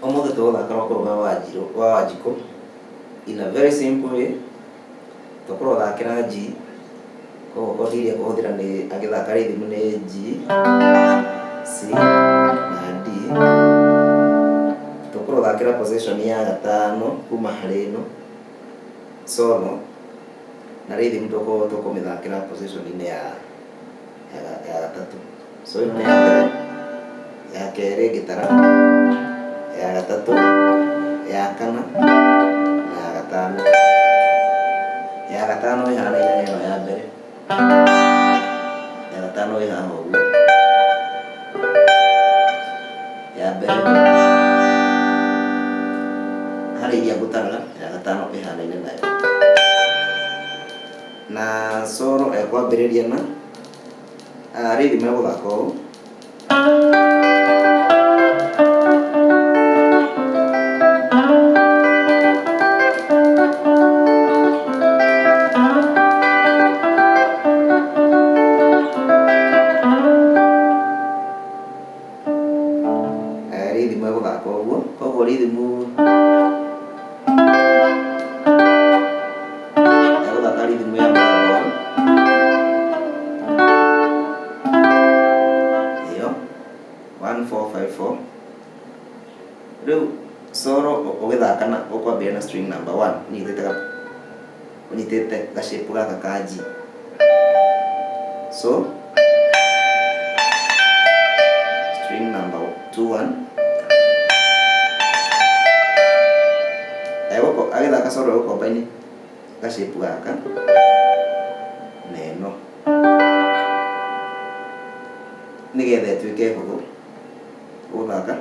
Ũmũthĩ tũgũthaka rwako rwa Wanjirũ wa Wanjikũ in a very simple way. Tũkũrũthakĩra G, koguo kondi iria ekũhũthĩra nĩ agĩthaka rhythm nĩ G, C na D. Tũkũrũthakĩra position ya gatano kuma harĩ ĩno solo, na rhythm tũkũmĩthakĩra position-inĩ ya gatatũ. So ĩno nĩ ya mbere, ya kerĩ ngĩtara, ya gatatũ, ya kana na ya gatano. Ya gatano ĩhanaine na ĩno ya mbere, ya gatano ĩ haha ũguo, ya mbere harĩ iria ngũtaraga, ya gatano ĩhanaine nayo. Na solo ĩkwambĩrĩria na rhythm ĩgũthaka ũũ. Rhythm ĩgũthaka ũguo, koguo rhythm egũthaka rhythm ya mũthemba ũyũ. Ĩyo 1 4 5 4. Rĩu solo ũgĩthaka na ũkwambĩrĩria na string number 1 ũnyitĩte ũnyitĩte ga shape gaka ka G. So string number 2 1 egũko agĩthaka solo egũkombaini ga shape gaka na ĩno nĩgetha ĩtuĩke hũthũ gũthaka.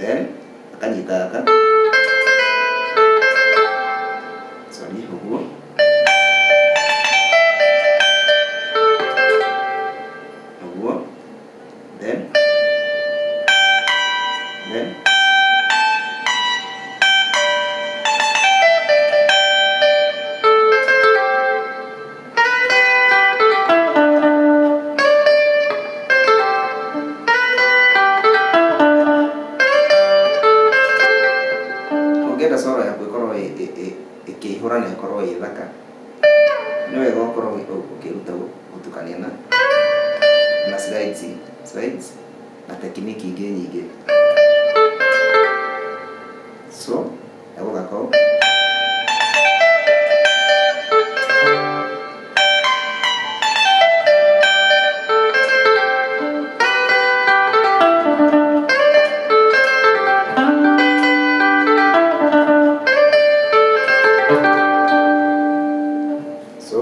Then akanyita gaka, sorry, ũguo ũguo, then ũngĩenda solo yaku ĩkorwo ĩkĩihũra na ĩkorwo ĩ thaka, nĩ wega ũkorwo ũkĩruta gũtukania na slides na technique ingĩ nyingĩ. So egũthaka ũũ. So